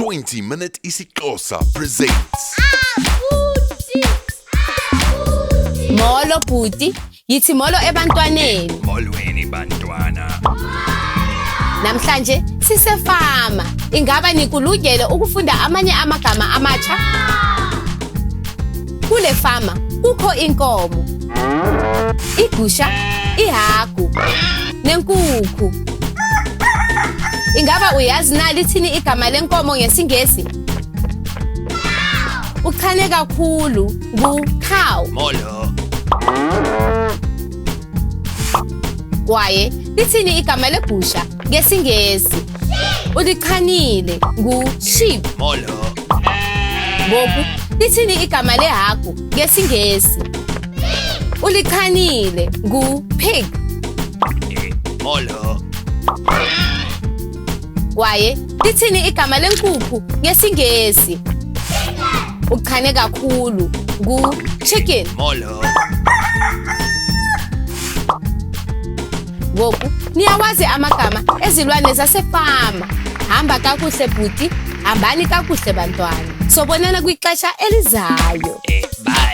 20 Minute isiXhosa presents. Molo bhuti, yithi molo ebantwaneni. Molweni bantwana. Namhlanje sisefama. Ingaba nikulungele ukufunda amanye amagama amatsha? Kule fama kukho inkomo, igusha, ihagu nenkukhu. Ingaba uyazi na lithini igama lenkomo ngesiNgesi? Uchane kakhulu ngu-cow. Molo. Kwaye lithini igama legusha ngesiNgesi? Ulichanile ngu-sheep. Molo. Ngoku lithini igama lehagu ngesiNgesi? Ulichanile ngu-pig. Molo. Kwaye lithini igama lenkukhu ngesiNgesi? Uchane kakhulu ngu-chicken. Molo. Ngoku niyawazi amagama ezilwane zasefama. Hamba kakuhle bhuti, hambani kakuhle bantwana. Sobonana kwixesha elizayo. Bye.